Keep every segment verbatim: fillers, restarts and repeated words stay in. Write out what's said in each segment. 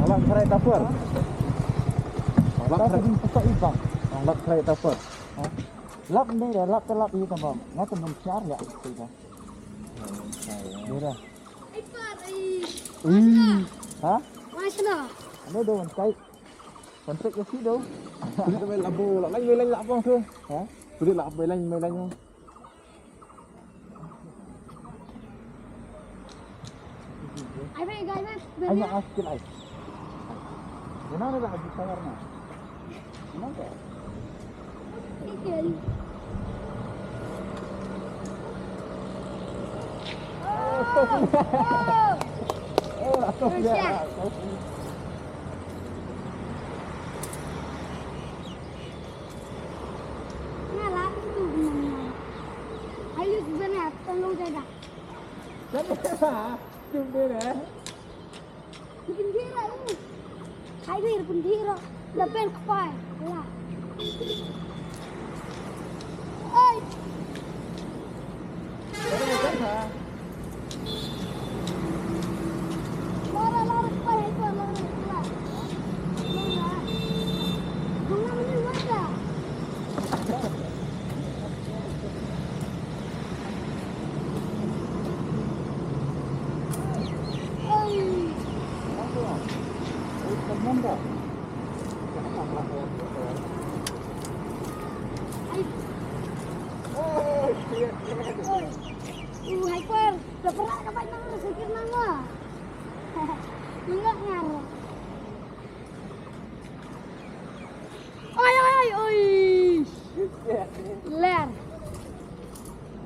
Alang krai tapur. Alang krai tapur. Lap ni dah, lap te lap ini tambah. Ngat nung siar ya. Dira. Ih. Ha? Masna. Ano do one kai. One kai kasi do. Pwede na may labo, la lang may lang labo to. Ha? Pwede la may lang may lang. Ay, may gay, may. Ay, na askil ay. Gana na la agi sayar na. Kenapa? Ikan. Oh, oh. Oh, aku Rusya. Lihat. Nga la tu tu. Ayu sebenarnya tolong jaga. Kenapa? Tunggu deh. Pynthir ruh. Hai wir pynthir ruh. Da pen kpai. La. Oi. Lara, lara, kpai, hai kpai, lara, lara. Lara. Bunga mani wata. Hai kwer, da pernah ka bai nang, sakit nang. Nang ngar. Oi, oi, oi, oi. Ler.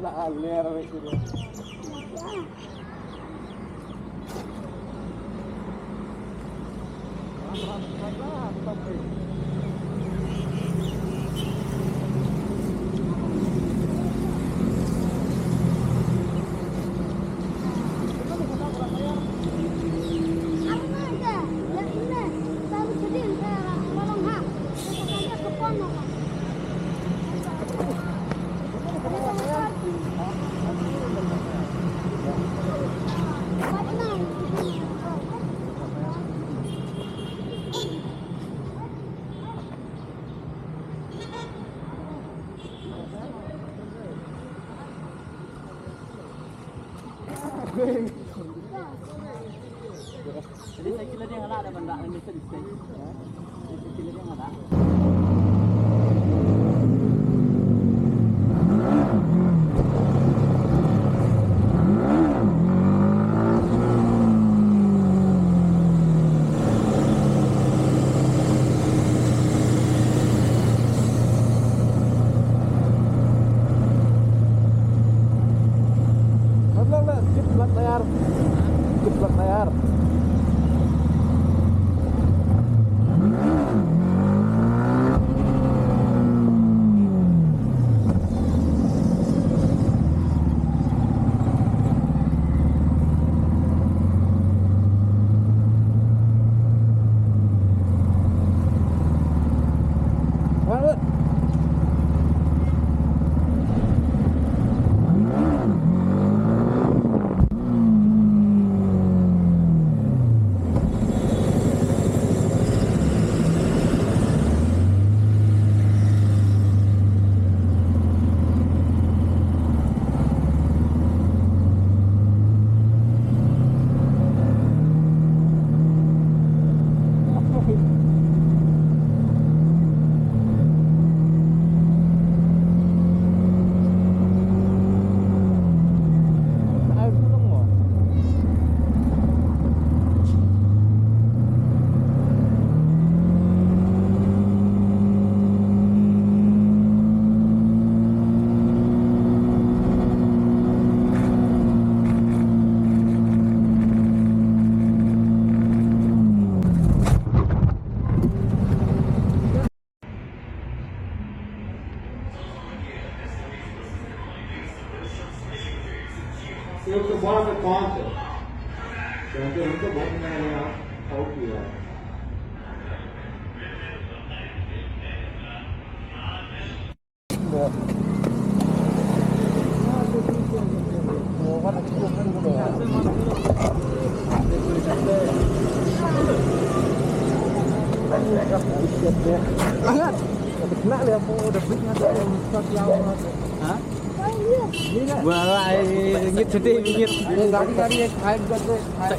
La ler wei tu. Skip plat layar. Skip plat layar. Yo, que bola de ponta. Durante muito bom, né? Ao que é. Wah, wah, eh, eh, ngit sedih, ngit. Gari, gari, eh, hai, hai.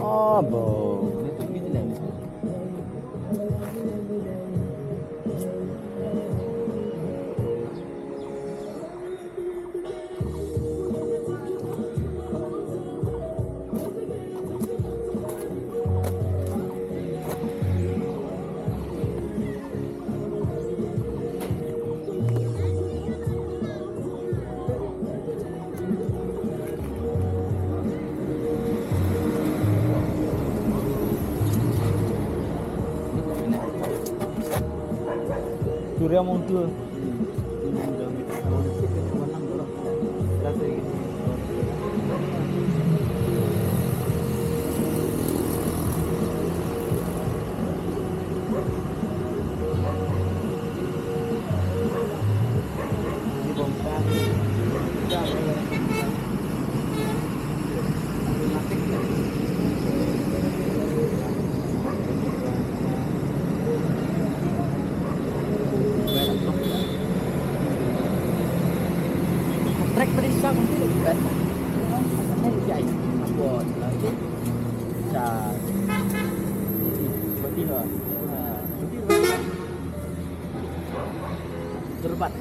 Ah, bo. Surya Montul. Trek perisa mungkin lebih berat. Ini jai. Apa lagi? Sa. Berarti ha. Berarti terbat.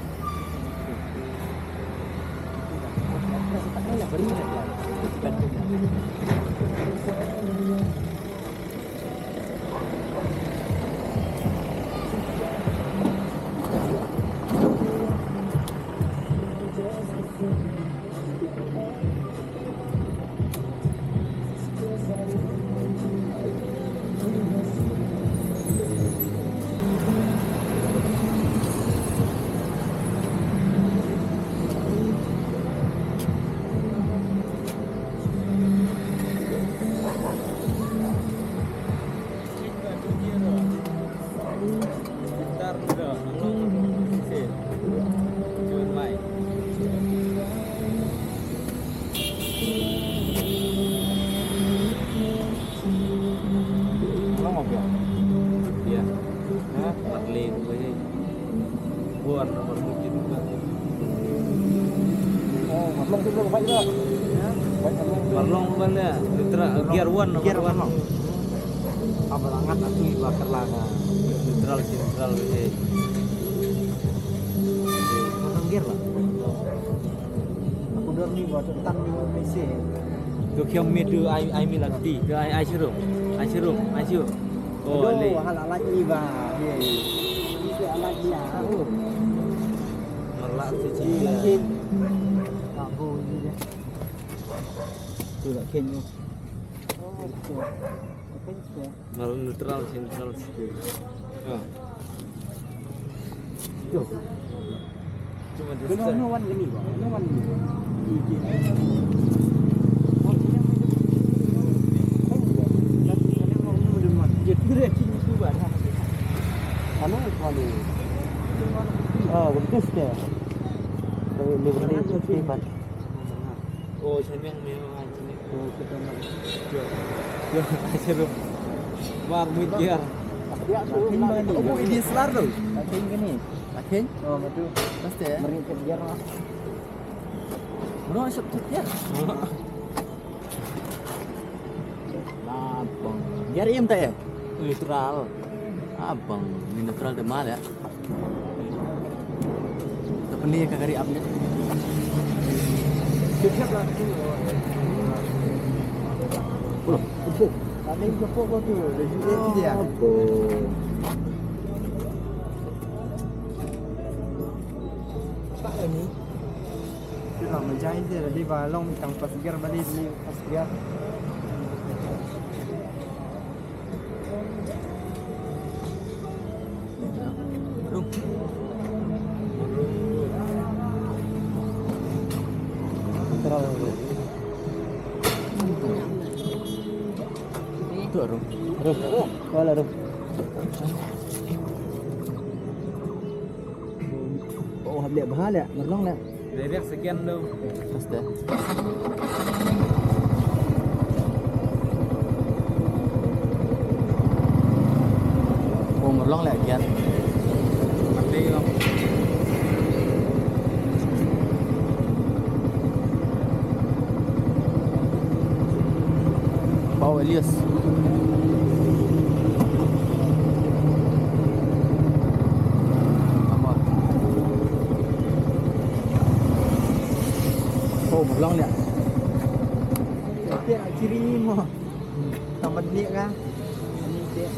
Long apa? Iya. Hah? Marlin, gue. Buat nomor mungkin juga. Oh, Marlong tu belum baik dah. Ya? Baik Marlong tu. Marlong bukan dia. Putra gear one, gear one. Apa sangat aku iba kerla ka. Neutral, neutral, eh. Pasang gear lah. Aku dah ni buat tentang ni, mesti. Tu kiam mi tu ai, ai mi lati. Tu ai, ai sirum. Ai sirum, ai sirum. Oh, aduh, ale. Hal alat ni ba. Ye. Itu alat ni ah. Oh. Marlak tu. Ye, je. Lagi. Tak boleh ni dia. Tu lah ken tu. Oh, tu. Ken tu. Mar neutral, neutral sikit. Ha. Jom. Cuma dia. Kena no one kena ba. No one kena. Dia tu dia kini tu ba. Anu, anu. Ah, betul sikit. Dia boleh sikit. Oh, sini yang memang sini. Oh, kita nak. Yo, yo, seru. Mar muit gear. Lakheiñ ba ni. Oh, bu i D S L R tu. Lakheiñ kane. Lakheiñ? Oh, matu. Paste. Mari ket gear lah. Mano sab tu ya? Labang. Gear im ta ya? Neutral. Abang, ni neutral de mal ya. Tapi ni ka gari up ni. Siap lah tu. Ulo, upo. Paling jepok kau tu, dia juga dia. Apo. Tak ni. Tu lah menjahit dia tadi balong tang pas gear balik ni pas gear. Tu Arum. Arum. Wala Arum. Oh, hap leh bha leh, ngerlong leh. Direct second tu. Paste. Oh, ngerlong leh kian. Mati long. Pau Elias. Apa? Oh, ngerlong leh. Tiap ciri mo. Tambah ni kan? Ni tiap.